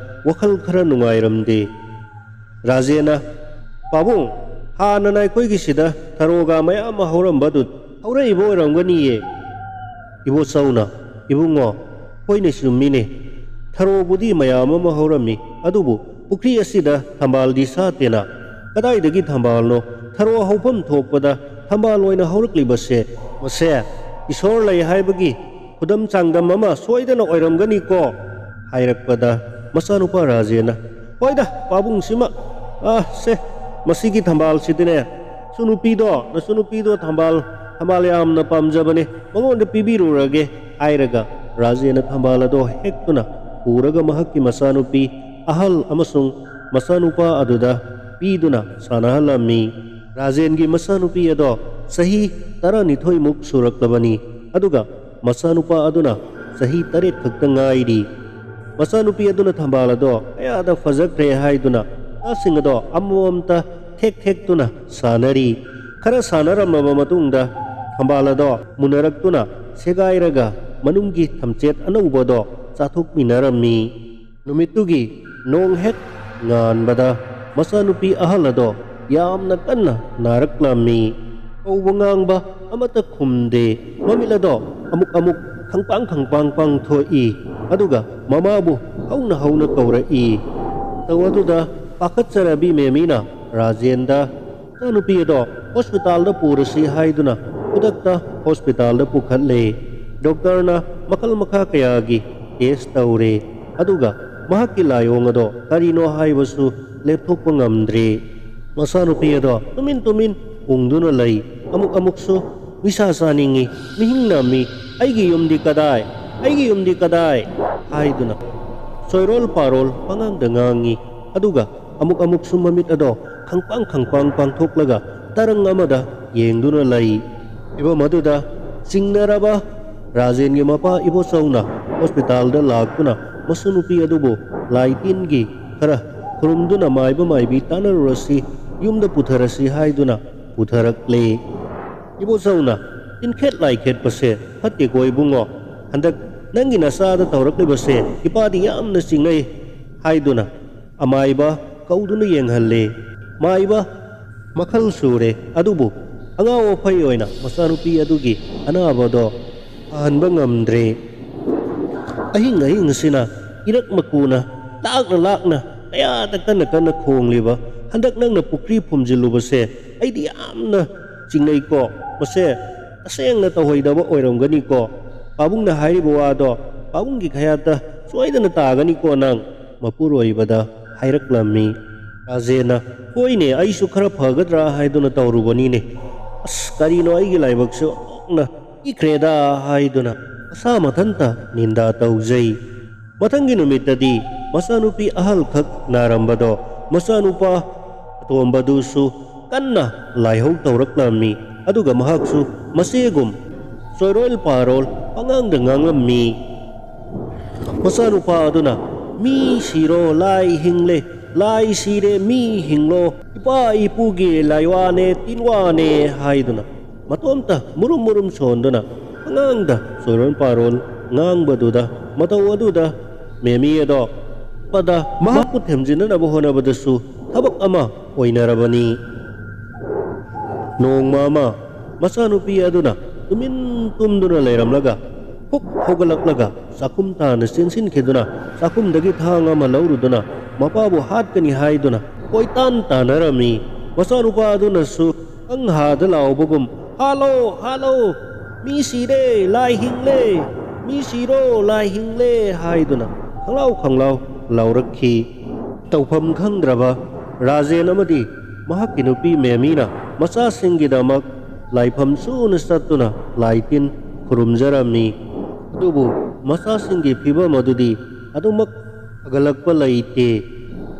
ꯋꯥꯈꯜ ꯈꯔ ꯅꯨꯡꯉꯥꯏꯔꯝꯗꯦ꯫ ꯔꯥꯖꯦꯟꯅ, "ꯄꯥꯕꯨꯡ, ꯍꯥꯟꯅꯅ ꯑꯩꯈꯣꯏꯒꯤꯁꯤꯗ ꯊꯔꯣꯒ ꯃꯌꯥꯝ ꯑꯃ ꯍꯧꯔꯝꯕꯗꯨ ꯍꯧꯔꯛꯏꯕ ꯑꯣꯏꯔꯝꯒꯅꯤꯌꯦ?" ꯏꯕꯣꯆꯧꯅ, "ꯏꯕꯨꯡꯉꯣ, ꯍꯣꯏꯅꯦ, ꯆꯨꯝꯃꯤꯅꯦ꯫ ꯊꯔꯣꯕꯨꯗꯤ ꯃꯌꯥꯝ ꯑꯃ ꯍꯧꯔꯝꯃꯤ, ꯑꯗꯨꯕꯨ ꯄꯨꯈ꯭ꯔꯤ ꯑꯁꯤꯗ ꯊꯝꯕꯥꯜꯗꯤ ꯁꯥꯠꯇꯦꯅ꯫ ꯀꯗꯥꯏꯗꯒꯤ ꯊꯝꯕꯥꯜꯅꯣ? ꯊꯔꯣ ꯍꯧꯐꯝ ꯊꯣꯛꯄꯗ ꯊꯝꯕꯥꯜ ꯑꯣꯏꯅ ꯍꯧꯔꯛꯂꯤꯕꯁꯦ? ꯃꯁꯦ ꯏꯁꯣꯔ ꯂꯩ ꯍꯥꯏꯕꯒꯤ ꯈꯨꯗꯝ ꯆꯥꯡꯗꯝ ꯑꯃ ꯁꯣꯏꯗꯅ ꯑꯣꯏꯔꯝꯒꯅꯤꯀꯣ?" ꯍꯥꯏꯔꯛꯄꯗ ꯃꯆꯥꯅꯨꯄꯥ ꯔꯥꯖꯦꯟꯅ, "ꯍꯣꯏꯗ, ꯄꯥꯕꯨꯡꯁꯤꯃ, ꯑ, ꯁꯦ, ꯃꯁꯤꯒꯤ ꯊꯝꯕꯥꯜꯁꯤꯗꯤꯅꯦ, ꯁꯨ ꯅꯨꯄꯤꯗꯣ, ꯅꯁꯨ ꯅꯨꯄꯤꯗꯣ ꯊꯝꯕꯥꯜ, ꯊꯝꯕꯥꯜ ꯌꯥꯝꯅ ꯄꯥꯝꯖꯕꯅꯦ, ꯃꯉꯣꯟꯗ ꯄꯤꯕꯤꯔꯨꯔꯒꯦ" ꯍꯥꯏꯔꯒ ꯔꯥꯖꯦꯟꯅ ꯊꯝꯕꯥꯜ ꯑꯗꯣ ꯍꯦꯛꯇꯨꯅ ꯄꯨꯔꯒ ꯃꯍꯥꯛꯀꯤ ꯃꯆꯥꯅꯨꯄꯤ ꯑꯍꯜ ꯑꯃꯁꯨꯡ ꯃꯆꯥꯅꯨꯄꯥ ꯑꯗꯨꯗ ꯄꯤꯗꯨꯅ ꯁꯥꯟꯅꯍꯜꯂꯝꯃꯤ꯫ ꯔꯥꯖꯦꯟꯒꯤ ꯃꯆꯥꯅꯨꯄꯤ ꯑꯗꯣ ꯆꯍꯤ ꯇꯔꯥꯅꯤꯊꯣꯏꯃꯨꯛ ꯁꯨꯔꯛꯂꯕꯅꯤ, ꯑꯗꯨꯒ ꯃꯆꯥꯅꯨꯄꯥ ꯑꯗꯨꯅ ꯆꯍꯤ ꯇꯔꯦꯠ ꯈꯛꯇ ꯉꯥꯏꯔꯤ꯫ ꯃꯆꯥꯅꯨꯄꯤ ꯑꯗꯨꯅ ꯊꯝꯕꯥꯜ ꯑꯗꯣ ꯀꯌꯥꯗ ꯐꯖꯈ꯭ꯔꯦ ꯍꯥꯏꯗꯨꯅ ꯃꯆꯥꯁꯤꯡ ꯑꯗꯣ ꯑꯃꯃꯝꯇ ꯊꯦꯛ ꯊꯦꯛꯇꯨꯅ ꯁꯥꯟꯅꯔꯤ꯫ ꯈꯔ ꯁꯥꯟꯅꯔꯝꯂꯕ ꯃꯇꯨꯡꯗ ꯊꯝꯕꯥꯜ ꯑꯗꯣ ꯃꯨꯟꯅꯔꯛꯇꯨꯅ ꯁꯦꯒꯥꯏꯔꯒ ꯃꯅꯨꯡꯒꯤ ꯊꯝꯆꯦꯠ ꯑꯅꯧꯕꯗꯣ ꯆꯥꯊꯣꯛꯃꯤꯟꯅꯔꯝꯃꯤ꯫ ꯅꯨꯃꯤꯠꯇꯨꯒꯤ ꯅꯣꯡ ꯍꯦꯛ ꯉꯥꯟꯕꯗ ꯃꯆꯥꯅꯨꯄꯤ ꯑꯍꯜ ꯑꯗꯣ ꯌꯥꯝꯅ ꯀꯟꯅ ꯅꯥꯔꯛꯂꯝꯃꯤ꯫ ꯀꯧꯕ ꯉꯥꯡꯕ ꯑꯃꯠꯇ ꯈꯨꯝꯗꯦ꯫ ꯃꯃꯤꯠ ꯑꯗꯣ ꯑꯃꯨꯛ ꯑꯃꯨꯛ ꯈꯪꯄꯥꯡ ꯈꯪꯄꯥꯡ ꯄꯥꯡꯊꯣꯛꯏ, ꯑꯗꯨꯒ ꯃꯃꯥꯕꯨ ꯍꯧꯅ ꯍꯧꯅ ꯀꯧꯔꯛꯏ꯫ ꯃꯇꯧ ꯑꯗꯨꯗ ꯄꯥꯈꯠꯆꯔꯕꯤ ꯃꯦꯃꯤꯅ ꯔꯥꯖꯦꯟꯗ ꯃꯆꯥꯅꯨꯄꯤ ꯑꯗꯣ ꯍꯣꯁꯄꯤꯇꯥꯜꯗ ꯄꯨꯔꯁꯤ ꯍꯥꯏꯗꯨꯅ ꯈꯨꯗꯛꯇ ꯍꯣꯁꯄꯤꯇꯥꯜꯗ ꯄꯨꯈꯠꯂꯦ꯫ ꯗꯣꯛꯇꯔꯅ ꯃꯈꯜ ꯃꯈꯥ ꯀꯌꯥꯒꯤ ꯇꯦꯁ ꯇꯧꯔꯦ, ꯑꯗꯨꯒ ꯃꯍꯥꯛꯀꯤ ꯂꯥꯏꯑꯣꯡ ꯑꯗꯣ ꯀꯔꯤꯅꯣ ꯍꯥꯏꯕꯁꯨ ꯂꯦꯞꯊꯣꯛꯄ ꯉꯝꯗ꯭ꯔꯦ꯫ ꯃꯆꯥꯅꯨꯄꯤ ꯑꯗꯣ ꯇꯨꯃꯤꯟ ꯇꯨꯃꯤꯟ ꯎꯪꯗꯨꯅ ꯂꯩ꯫ ꯑꯃꯨꯛ ꯑꯃꯨꯛꯁꯨ ꯅꯤꯁꯥ ꯆꯥꯅꯤꯡꯏ, ꯃꯤꯍꯤꯡ ꯅꯝꯃꯤ, "ꯑꯩꯒꯤ ꯌꯨꯝꯗꯤ ꯀꯗꯥꯏ? ꯑꯩꯒꯤ ꯌꯨꯝꯗꯤ ꯀꯗꯥꯏ?" ꯍꯥꯏꯗꯨꯅ ꯆꯣꯏꯔꯣꯜ ꯄꯥꯔꯣꯜ ꯄꯉꯥꯡꯗ ꯉꯥꯡꯏ꯫ ꯑꯗꯨꯒ ꯑꯃꯨꯛ ꯑꯃꯨꯛꯁꯨ ꯃꯃꯤꯠ ꯑꯗꯣ ꯈꯪꯄꯥꯡ ꯈꯪꯄꯥꯡ ꯄꯥꯡꯊꯣꯛꯂꯒ ꯇꯔꯪ ꯑꯃꯗ ꯌꯦꯡꯗꯨꯅ ꯂꯩ꯫ ꯐꯤꯕꯝ ꯑꯗꯨꯗ ꯆꯤꯡꯅꯔꯕ ꯔꯥꯖꯦꯟꯒꯤ ꯃꯄꯥ ꯏꯕꯣꯆꯧꯅ ꯍꯣꯁꯄꯤꯇꯥꯜꯗ ꯂꯥꯛꯇꯨꯅ ꯃꯁꯨ ꯅꯨꯄꯤ ꯑꯗꯨꯕꯨ ꯂꯥꯏ ꯇꯤꯟꯒꯤ ꯈꯔ ꯈꯨꯔꯨꯝꯗꯨꯅ ꯃꯥꯏꯕ ꯃꯥꯏꯕꯤ ꯇꯥꯟꯅꯔꯨꯔꯁꯤ, ꯌꯨꯝꯗ ꯄꯨꯊꯔꯁꯤ ꯍꯥꯏꯗꯨꯅ ꯄꯨꯊꯔꯛꯂꯦ꯫ ꯏꯕꯣꯆꯧꯅ, "ꯇꯤꯟꯈꯦꯠ ꯂꯥꯏꯈꯦꯠꯄꯁꯦ ꯐꯠꯇꯦꯀꯣ ꯏꯕꯨꯡꯉꯣ, ꯍꯟꯗꯛ ꯅꯪꯒꯤ ꯅꯆꯥꯗ ꯇꯧꯔꯛꯂꯤꯕꯁꯦ ꯏꯄꯥꯗꯤ ꯌꯥꯝꯅ ꯆꯤꯡꯅꯩ" ꯍꯥꯏꯗꯨꯅ ꯑꯃꯥꯏꯕ ꯀꯧꯗꯨꯅ ꯌꯦꯡꯍꯜꯂꯦ꯫ ꯃꯥꯏꯕ ꯃꯈꯜ ꯁꯨꯔꯦ, ꯑꯗꯨꯕꯨ ꯑꯉꯥꯎ ꯑꯐꯩ ꯑꯣꯏꯅ ꯃꯆꯥꯅꯨꯄꯤ ꯑꯗꯨꯒꯤ ꯑꯅꯥꯕꯗꯣ ꯐꯍꯟꯕ ꯉꯝꯗ꯭ꯔꯦ꯫ ꯑꯍꯤꯡ ꯑꯍꯤꯡꯁꯤꯅ ꯏꯔꯛ ꯃꯀꯨꯅ ꯂꯥꯛꯅ ꯂꯥꯛꯅ ꯀꯌꯥꯗ ꯀꯟꯅ ꯀꯟꯅ ꯈꯣꯡꯂꯤꯕ, "ꯍꯟꯗꯛ ꯅꯪꯅ ꯄꯨꯈ꯭ꯔꯤ ꯐꯨꯝꯖꯤꯜꯂꯨꯕꯁꯦ ꯑꯩꯗꯤ ꯌꯥꯝꯅ ꯆꯤꯡꯅꯩꯀꯣ, ꯃꯁꯦ ꯇꯁꯦꯡꯅ ꯇꯧꯍꯩꯗꯕ ꯑꯣꯏꯔꯝꯒꯅꯤꯀꯣ, ꯄꯥꯕꯨꯡꯅ ꯍꯥꯏꯔꯤꯕ ꯋꯥꯗꯣ ꯄꯥꯕꯨꯡꯒꯤ ꯈꯌꯥꯠꯇ ꯁꯣꯏꯗꯅ ꯇꯥꯒꯅꯤꯀꯣ ꯅꯪ" ꯃꯄꯨꯔꯣꯏꯕꯗ ꯍꯥꯏꯔꯛꯂꯝꯃꯤ꯫ ꯔꯥꯖꯦꯟꯅ, "ꯍꯣꯏꯅꯦ, ꯑꯩꯁꯨ ꯈꯔ ꯐꯒꯗ꯭ꯔꯥ ꯍꯥꯏꯗꯨꯅ ꯇꯧꯔꯨꯕꯅꯤꯅꯦ, ꯑꯁ ꯀꯔꯤꯅꯣ ꯑꯩꯒꯤ ꯂꯥꯏꯕꯛꯁꯦ ꯑꯣꯟꯊꯣꯛꯅ ꯊꯤꯈ꯭ꯔꯦꯗ" ꯍꯥꯏꯗꯨꯅ ꯃꯁꯥ ꯃꯊꯟꯇ ꯅꯤꯟꯗꯥ ꯇꯧꯖꯩ꯫ ꯃꯊꯪꯒꯤ ꯅꯨꯃꯤꯠꯇꯗꯤ ꯃꯆꯥꯅꯨꯄꯤ ꯑꯍꯜꯈꯛ ꯅꯥꯔꯝꯕꯗꯣ ꯃꯆꯥꯅꯨꯄꯥ ꯑꯇꯣꯝꯕꯗꯨꯁꯨ ꯀꯟꯅ ꯂꯥꯏꯍꯧ ꯇꯧꯔꯛꯂꯝꯃꯤ꯫ ꯑꯗꯨꯒ ꯃꯍꯥꯛꯁꯨ ꯃꯆꯦꯒꯨꯝ ꯆꯣꯏꯔꯣꯜ ꯄꯥꯔꯣꯜ ꯄꯉꯥꯡꯗ ꯉꯥꯡꯂꯝꯃꯤ꯫ ꯃꯆꯥꯅꯨꯄꯥ ꯑꯗꯨꯅ, "ꯃꯤ ꯁꯤꯔꯣ ꯂꯥꯏ ꯍꯤꯡꯂꯦ, ꯂꯥꯏ ꯁꯤꯔꯦ ꯃꯤ ꯍꯤꯡꯂꯣ, ꯏꯄꯥ ꯏꯄꯨꯒꯤ ꯂꯥꯏꯋꯥꯅꯦ ꯇꯤꯟꯋꯥꯅꯦ" ꯍꯥꯏꯗꯨꯅ ꯃꯇꯣꯝꯇ ꯃꯨꯔꯨꯝ ꯃꯨꯔꯨꯝ ꯁꯣꯟꯗꯨꯅ ꯑꯉꯥꯡꯗ ꯆꯣꯏꯔꯣꯟ ꯄꯥꯔꯣꯟ ꯉꯥꯡꯕꯗꯨꯗ, ꯃꯇꯧ ꯑꯗꯨꯗ ꯃꯦꯃꯤ ꯑꯗꯣ ꯄꯗ ꯃꯍꯥꯛꯄꯨ ꯊꯦꯝꯖꯤꯟꯅꯅꯕ ꯍꯣꯠꯅꯕꯗꯁꯨ ꯊꯕꯛ ꯑꯃ ꯑꯣꯏꯅꯔꯕꯅꯤ꯫ ꯅꯣꯡꯃ ꯑꯃ ꯃꯆꯥꯅꯨꯄꯤ ꯑꯗꯨꯅ ꯇꯨꯃꯤꯟ ꯇꯨꯝꯗꯨꯅ ꯂꯩꯔꯝꯂꯒ ꯍꯨꯛ ꯍꯧꯒꯠꯂꯛꯂꯒ ꯆꯥꯛꯈꯨꯝ ꯇꯥꯅ ꯆꯦꯟꯁꯤꯟꯈꯤꯗꯨꯅ ꯆꯥꯛꯈꯨꯝꯗꯒꯤ ꯊꯥꯡ ꯑꯃ ꯂꯧꯔꯨꯗꯨꯅ ꯃꯄꯥꯕꯨ ꯍꯥꯠꯀꯅꯤ ꯍꯥꯏꯗꯨꯅ ꯀꯣꯏꯇꯥꯟ ꯇꯥꯟꯅꯔꯝꯃꯤ꯫ ꯃꯆꯥꯅꯨꯄꯥ ꯑꯗꯨꯅꯁꯨ ꯍꯪꯍꯥꯗ ꯂꯥꯎꯕꯒꯨꯝ, "ꯍꯥꯠꯂꯣ, ꯍꯥꯠꯂꯣ! ꯃꯤ ꯁꯤꯔꯦ, ꯂꯥꯏ ꯍꯤꯡꯂꯦ! ꯃꯤ ꯁꯤꯔꯣ, ꯂꯥꯏ ꯍꯤꯡꯂꯦ!" ꯍꯥꯏꯗꯨꯅ ꯈꯪꯂꯥꯎ ꯈꯪꯂꯥꯎ ꯂꯥꯎꯔꯛꯈꯤ꯫ ꯇꯧꯐꯝ ꯈꯪꯗ꯭ꯔꯕ ꯔꯥꯖꯦꯟ ꯑꯃꯗꯤ ꯃꯍꯥꯛꯀꯤ ꯅꯨꯄꯤ ꯃꯦꯃꯤꯅ ꯃꯆꯥꯁꯤꯡꯒꯤꯗꯃꯛ ꯂꯥꯏꯐꯝ ꯁꯨꯅ ꯆꯠꯇꯨꯅ ꯂꯥꯏ ꯇꯤꯟ ꯈꯨꯔꯨꯝꯖꯔꯝꯃꯤ꯫ ꯑꯗꯨꯕꯨ ꯃꯆꯥꯁꯤꯡꯒꯤ ꯐꯤꯕꯝ ꯑꯗꯨꯗꯤ ꯑꯗꯨꯃꯛ ꯐꯒꯠꯂꯛꯄ ꯂꯩꯇꯦ꯫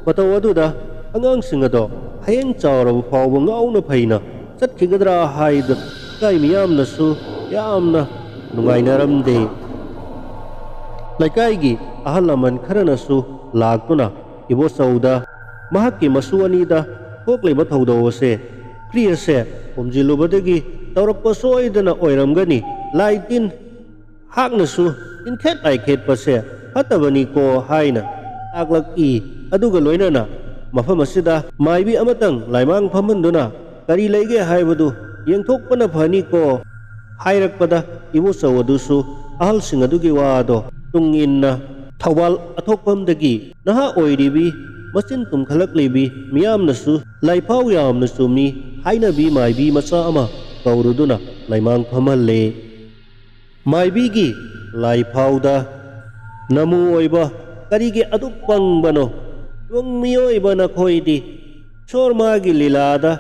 ꯃꯇꯧ ꯑꯗꯨꯗ ꯑꯉꯥꯡꯁꯤꯡ ꯑꯗꯣ ꯍꯌꯦꯡ ꯆꯥꯎꯔꯕ ꯐꯥꯎꯕ ꯉꯥꯎꯅ ꯐꯩꯅ ꯆꯠꯈꯤꯒꯗ꯭ꯔꯥ ꯍꯥꯏꯗꯨꯅ ꯂꯩꯀꯥꯏ ꯃꯤꯌꯥꯝꯅꯁꯨ ꯌꯥꯝꯅ ꯅꯨꯡꯉꯥꯏꯅꯔꯝꯗꯦ꯫ ꯂꯩꯀꯥꯏꯒꯤ ꯑꯍꯜ ꯂꯃꯟ ꯈꯔꯅꯁꯨ ꯂꯥꯛꯇꯨꯅ ꯏꯕꯣꯆꯧꯗ ꯃꯍꯥꯛꯀꯤ ꯃꯁꯨ ꯑꯅꯤꯗ ꯊꯣꯛꯂꯤꯕ ꯊꯧꯗꯣꯛ ꯑꯁꯦ ꯄꯨꯈ꯭ꯔꯤ ꯑꯁꯦ ꯐꯨꯝꯖꯤꯜꯂꯨꯕꯗꯒꯤ ꯇꯧꯔꯛꯄ ꯁꯣꯏꯗꯅ ꯑꯣꯏꯔꯝꯒꯅꯤ꯫ ꯂꯥꯏ ꯇꯤꯟ ꯍꯥꯛꯅꯁꯨ ꯇꯤꯟꯈꯦꯠ ꯂꯥꯏꯈꯦꯠꯄꯁꯦ ꯐꯠꯇꯕꯅꯤꯀꯣ ꯍꯥꯏꯅ ꯇꯥꯛꯂꯛꯏ꯫ ꯑꯗꯨꯒ ꯂꯣꯏꯅꯅ ꯃꯐꯝ ꯑꯁꯤꯗ ꯃꯥꯏꯕꯤ ꯑꯃꯇꯪ ꯂꯥꯏꯃꯥꯡ ꯐꯝꯍꯟꯗꯨꯅ ꯀꯔꯤ ꯂꯩꯒꯦ ꯍꯥꯏꯕꯗꯨ ꯌꯦꯡꯊꯣꯛꯄꯅ ꯐꯅꯤꯀꯣ ꯍꯥꯏꯔꯛꯄꯗ ꯏꯕꯣꯆꯧ ꯑꯗꯨꯁꯨ ꯑꯍꯜꯁꯤꯡ ꯑꯗꯨꯒꯤ ꯋꯥꯗꯣ ꯇꯨꯡ ꯏꯟꯅ ꯊꯧꯕꯥꯜ ꯑꯊꯣꯛꯐꯝꯗꯒꯤ ꯅꯍꯥ ꯑꯣꯏꯔꯤꯕꯤ, ꯃꯆꯤꯟ ꯇꯨꯝꯈꯠꯂꯛꯂꯤꯕꯤ, ꯃꯤꯌꯥꯝꯅꯁꯨ ꯂꯥꯏꯐꯥꯎ ꯌꯥꯝꯅ ꯆꯨꯝꯃꯤ ꯍꯥꯏꯅꯕꯤ ꯃꯥꯏꯕꯤ ꯃꯆꯥ ꯑꯃ ꯀꯧꯔꯨꯗꯨꯅ ꯂꯥꯏꯃꯥꯡ ꯐꯝꯍꯜꯂꯦ꯫ ꯃꯥꯏꯕꯤꯒꯤ ꯂꯥꯏꯐꯥꯎꯗ ꯅꯃꯨ ꯑꯣꯏꯕ ꯀꯔꯤꯒꯤ ꯑꯗꯨꯛ ꯄꯪꯕꯅꯣ? ꯏꯕꯨꯡ ꯃꯤꯑꯣꯏꯕ ꯅꯈꯣꯏꯗꯤ ꯏꯁꯣꯔ ꯃꯥꯒꯤ ꯂꯤꯂꯥꯗ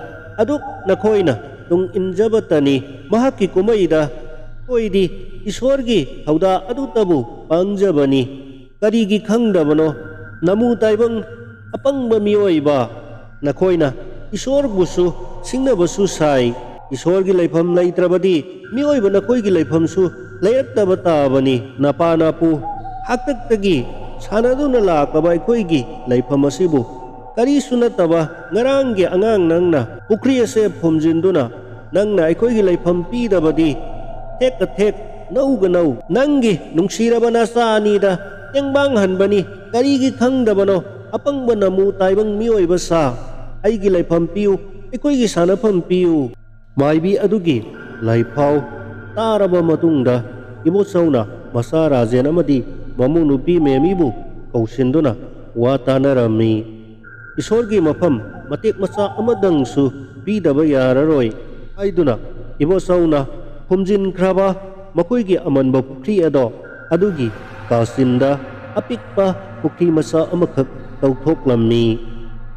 ꯑꯗꯨꯛ ꯅꯈꯣꯏꯅ ꯇꯨꯡ ꯏꯟꯖꯕꯇꯅꯤ꯫ ꯃꯍꯥꯛꯀꯤ ꯀꯨꯝꯍꯩꯗ ꯑꯩꯈꯣꯏꯗꯤ ꯏꯁꯣꯔꯒꯤ ꯊꯧꯗꯥ ꯑꯗꯨꯇꯕꯨ ꯄꯥꯡꯖꯕꯅꯤ꯫ ꯀꯔꯤꯒꯤ ꯈꯪꯗꯕꯅꯣ? ꯅꯃꯨ ꯇꯥꯏꯕꯪ ꯑꯄꯪꯕ ꯃꯤꯑꯣꯏꯕ ꯅꯈꯣꯏꯅ ꯏꯁꯣꯔꯕꯨꯁꯨ ꯁꯤꯡꯅꯕꯁꯨ ꯁꯥꯏ꯫ ꯏꯁꯣꯔꯒꯤ ꯂꯩꯐꯝ ꯂꯩꯇ꯭ꯔꯕꯗꯤ ꯃꯤꯑꯣꯏꯕ ꯅꯈꯣꯏꯒꯤ ꯂꯩꯐꯝꯁꯨ ꯂꯩꯔꯛꯇꯕ ꯇꯥꯕꯅꯤ꯫ ꯅꯄꯥ ꯅꯄꯨ ꯍꯥꯛꯇꯛꯇꯒꯤ ꯁꯥꯟꯅꯗꯨꯅ ꯂꯥꯛꯂꯕ ꯑꯩꯈꯣꯏꯒꯤ ꯂꯩꯐꯝ ꯑꯁꯤꯕꯨ ꯀꯔꯤꯁꯨ ꯅꯠꯇꯕ ꯉꯔꯥꯡꯒꯤ ꯑꯉꯥꯡ ꯅꯪꯅ ꯄꯨꯈ꯭ꯔꯤ ꯑꯁꯦ ꯐꯨꯝꯖꯤꯟꯗꯨꯅ ꯅꯪꯅ ꯑꯩꯈꯣꯏꯒꯤ ꯂꯩꯐꯝ ꯄꯤꯗꯕꯗꯤ ꯊꯦꯛꯀ ꯊꯦꯛ ꯅꯧꯒ ꯅꯧ ꯅꯪꯒꯤ ꯅꯨꯡꯁꯤꯔꯕ ꯅꯆꯥ ꯑꯅꯤꯗ ꯇꯦꯡꯕꯥꯡ ꯍꯟꯕꯅꯤ꯫ ꯀꯔꯤꯒꯤ ꯈꯪꯗꯕꯅꯣ? ꯑꯄꯪꯕ ꯅꯃꯨ ꯇꯥꯏꯕꯪ ꯃꯤꯑꯣꯏꯕ ꯁꯥ, ꯑꯩꯒꯤ ꯂꯩꯐꯝ ꯄꯤꯌꯨ, ꯑꯩꯈꯣꯏꯒꯤ ꯁꯥꯟꯅꯐꯝ ꯄꯤꯌꯨ꯫ ꯃꯥꯏꯕꯤ ꯑꯗꯨꯒꯤ ꯂꯥꯏꯐꯥꯎ ꯇꯥꯔꯕ ꯃꯇꯨꯡꯗ ꯏꯕꯣꯆꯧꯅ ꯃꯆꯥ ꯔꯥꯖꯦꯟ ꯑꯃꯗꯤ ꯃꯃꯧ ꯅꯨꯄꯤ ꯃꯦꯃꯤꯕꯨ ꯀꯧꯁꯤꯟꯗꯨꯅ ꯋꯥ ꯇꯥꯅꯔꯝꯃꯤ꯫ ꯏꯁꯣꯔꯒꯤ ꯃꯐꯝ ꯃꯇꯦꯛ ꯃꯆꯥ ꯑꯃꯗꯪꯁꯨ ꯄꯤꯗꯕ ꯌꯥꯔꯔꯣꯏ ꯍꯥꯏꯗꯨꯅ ꯏꯕꯣꯆꯧꯅ ꯐꯨꯝꯖꯤꯟꯈ꯭ꯔꯕ ꯃꯈꯣꯏꯒꯤ ꯑꯃꯟꯕ ꯄꯨꯈ꯭ꯔꯤ ꯑꯗꯣ ꯑꯗꯨꯒꯤ ꯀꯥꯆꯤꯟꯗ ꯑꯄꯤꯛꯄ ꯄꯨꯈ꯭ꯔꯤ ꯃꯆꯥ ꯑꯃꯈꯛ ꯇꯧꯊꯣꯛꯂꯝꯃꯤ꯫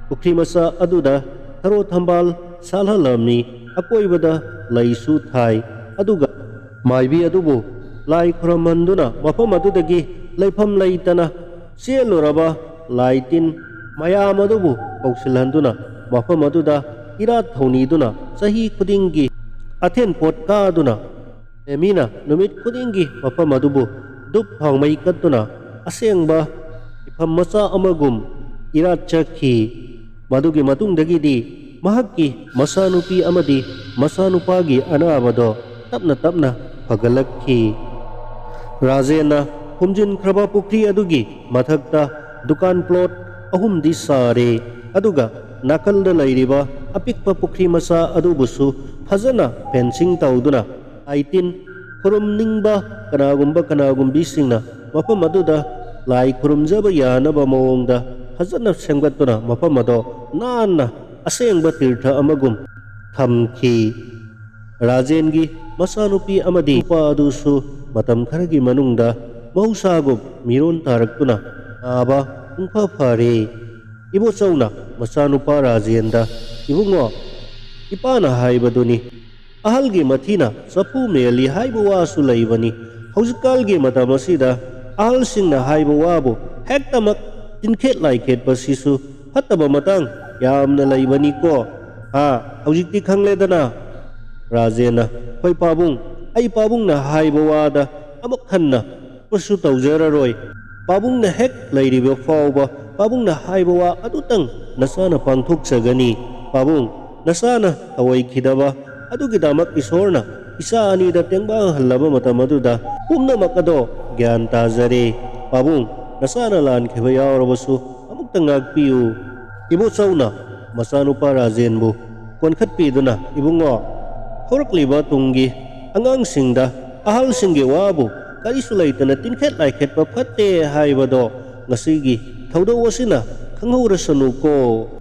ꯄꯨꯈ꯭ꯔꯤ ꯃꯆꯥ ꯑꯗꯨꯗ ꯊꯔꯣ ꯊꯝꯕꯥꯜ ꯁꯥꯠꯍꯜꯂꯝꯃꯤ꯫ ꯑꯀꯣꯏꯕꯗ ꯂꯩꯁꯨ ꯊꯥꯏ꯫ ꯑꯗꯨꯒ ꯃꯥꯏꯕꯤ ꯑꯗꯨꯕꯨ ꯂꯥꯏ ꯈꯨꯔꯝꯍꯟꯗꯨꯅ ꯃꯐꯝ ꯑꯗꯨꯗꯒꯤ ꯂꯩꯐꯝ ꯂꯩꯇꯅ ꯆꯦꯜꯂꯨꯔꯕ ꯂꯥꯏ ꯇꯤꯟ ꯃꯌꯥꯝ ꯑꯗꯨꯕꯨ ꯀꯧꯁꯤꯜꯍꯟꯗꯨꯅ ꯃꯐꯝ ꯑꯗꯨꯗ ꯏꯔꯥꯠ ꯊꯧꯅꯤꯗꯨꯅ ꯆꯍꯤ ꯈꯨꯗꯤꯡꯒꯤ ꯑꯊꯦꯟ ꯄꯣꯠ ꯀꯥꯗꯨꯅ ꯃꯤꯅ ꯅꯨꯃꯤꯠ ꯈꯨꯗꯤꯡꯒꯤ ꯃꯐꯝ ꯑꯗꯨꯕꯨ ꯙꯨꯞ ꯊꯥꯎꯃꯩ ꯀꯠꯇꯨꯅ ꯑꯁꯦꯡꯕ ꯃꯤꯐꯝ ꯃꯆꯥ ꯑꯃꯒꯨꯝ ꯏꯔꯥꯠ ꯆꯠꯈꯤ꯫ ꯃꯗꯨꯒꯤ ꯃꯇꯨꯡꯗꯒꯤꯗꯤ ꯃꯍꯥꯛꯀꯤ ꯃꯆꯥꯅꯨꯄꯤ ꯑꯃꯗꯤ ꯃꯆꯥꯅꯨꯄꯥꯒꯤ ꯑꯅꯥꯕꯗꯣ ꯇꯞꯅ ꯇꯞꯅ ꯐꯒꯠꯂꯛꯈꯤ꯫ ꯔꯥꯖꯦꯟꯅ ꯐꯨꯝꯖꯤꯟꯈ꯭ꯔꯕ ꯄꯨꯈ꯭ꯔꯤ ꯑꯗꯨꯒꯤ ꯃꯊꯛꯇ ꯗꯨꯀꯥꯟ ꯄ꯭ꯂꯣꯠ ꯑꯍꯨꯝꯗꯤ ꯁꯥꯔꯦ, ꯑꯗꯨꯒ ꯅꯥꯀꯜꯗ ꯂꯩꯔꯤꯕ ꯑꯄꯤꯛꯄ ꯄꯨꯈ꯭ꯔꯤ ꯃꯆꯥ ꯑꯗꯨꯕꯨꯁꯨ ꯐꯖꯅ ꯐꯦꯟꯁꯤꯡ ꯇꯧꯗꯨꯅ, ꯂꯥꯏ ꯇꯤꯟ ꯈꯨꯔꯨꯝꯅꯤꯡꯕ ꯀꯅꯥꯒꯨꯝꯕ ꯀꯅꯥꯒꯨꯝꯕꯤꯁꯤꯡꯅ ꯃꯐꯝ ꯑꯗꯨꯗ ꯂꯥꯏ ꯈꯨꯔꯨꯝꯖꯕ ꯌꯥꯅꯕ ꯃꯑꯣꯡꯗ ꯐꯖꯅ ꯁꯦꯝꯒꯠꯇꯨꯅ ꯃꯐꯝ ꯑꯗꯣ ꯅꯥꯟꯅ ꯑꯁꯦꯡꯕ ꯇꯤꯔꯊ ꯑꯃꯒꯨꯝ ꯊꯝꯈꯤ꯫ ꯔꯥꯖꯦꯟꯒꯤ ꯃꯆꯥꯅꯨꯄꯤ ꯑꯃꯗꯤ ꯅꯨꯄꯥ ꯑꯗꯨꯁꯨ ꯃꯇꯝ ꯈꯔꯒꯤ ꯃꯅꯨꯡꯗ ꯃꯍꯧꯁꯥꯒꯨꯝ ꯃꯤꯔꯣꯟ ꯇꯥꯔꯛꯇꯨꯅ ꯅꯥꯕ ꯄꯨꯡꯐ ꯐꯔꯦ꯫ ꯏꯕꯣꯆꯧꯅ ꯃꯆꯥꯅꯨꯄꯥ ꯔꯥꯖꯦꯟꯗ, "ꯏꯕꯨꯡꯉꯣ, ꯏꯄꯥꯅ ꯍꯥꯏꯕꯗꯨꯅꯤ, ꯑꯍꯜꯒꯤ ꯃꯊꯤꯅ ꯆꯐꯨ ꯃꯦꯜꯂꯤ ꯍꯥꯏꯕ ꯋꯥꯁꯨ ꯂꯩꯕꯅꯤ꯫ ꯍꯧꯖꯤꯛꯀꯥꯜꯒꯤ ꯃꯇꯝ ꯑꯁꯤꯗ ꯑꯍꯜꯁꯤꯡꯅ ꯍꯥꯏꯕ ꯋꯥꯕꯨ ꯍꯦꯛꯇꯃꯛ ꯇꯤꯟꯈꯦꯠ ꯂꯥꯏꯈꯦꯠꯄꯁꯤꯁꯨ ꯐꯠꯇꯕ ꯃꯇꯥꯡ ꯌꯥꯝꯅ ꯂꯩꯕꯅꯤꯀꯣ꯫ ꯍꯥ, ꯍꯧꯖꯤꯛꯇꯤ ꯈꯪꯂꯦꯗꯅ?" ꯔꯥꯖꯦꯟꯅ, "ꯍꯣꯏ ꯄꯥꯕꯨꯡ, ꯑꯩ ꯄꯥꯕꯨꯡꯅ ꯍꯥꯏꯕ ꯋꯥꯗ ꯑꯃꯨꯛ ꯍꯟꯅ ꯀꯔꯤꯁꯨ ꯇꯧꯖꯔꯔꯣꯏ꯫ ꯄꯥꯕꯨꯡꯅ ꯍꯦꯛ ꯂꯩꯔꯤꯕ ꯐꯥꯎꯕ ꯄꯥꯕꯨꯡꯅ ꯍꯥꯏꯕ ꯋꯥ ꯑꯗꯨꯇꯪ ꯅꯆꯥꯅ ꯄꯥꯡꯊꯣꯛꯆꯒꯅꯤ꯫ ꯄꯥꯕꯨꯡ, ꯅꯆꯥꯅ ꯊꯧꯑꯣꯏꯈꯤꯗꯕ ꯑꯗꯨꯒꯤꯗꯃꯛ ꯏꯁꯣꯔꯅ ꯏꯆꯥ ꯑꯅꯤꯗ ꯇꯦꯡꯕꯥꯡꯍꯜꯂꯕ ꯃꯇꯝ ꯑꯗꯨꯗ ꯄꯨꯝꯅꯃꯛ ꯑꯗꯣ ꯒ꯭ꯌꯥꯟ ꯇꯥꯖꯔꯦ꯫ ꯄꯥꯕꯨꯡ, ꯅꯆꯥꯅ ꯂꯥꯟꯈꯤꯕ ꯌꯥꯎꯔꯕꯁꯨ ꯑꯃꯨꯛꯇ ꯉꯥꯛꯄꯤꯌꯨ꯫" ꯏꯕꯣꯆꯧꯅ ꯃꯆꯥꯅꯨꯄꯥ ꯔꯥꯖꯦꯟꯕꯨ ꯀꯣꯟꯈꯠꯄꯤꯗꯨꯅ, "ꯏꯕꯨꯡꯉꯣ, ꯍꯧꯔꯛꯂꯤꯕ ꯇꯨꯡꯒꯤ ꯑꯉꯥꯡꯁꯤꯡꯗ ꯑꯍꯜꯁꯤꯡꯒꯤ ꯋꯥꯕꯨ ꯀꯔꯤꯁꯨ ꯂꯩꯇꯅ ꯇꯤꯟꯈꯦꯠ ꯂꯥꯏꯈꯦꯠꯄ ꯐꯠꯇꯦ ꯍꯥꯏꯕꯗꯣ ꯉꯁꯤꯒꯤ ꯊꯧꯗꯧ ꯑꯁꯤꯅ ꯈꯪꯍꯧꯔꯁꯅꯨꯀꯣ꯫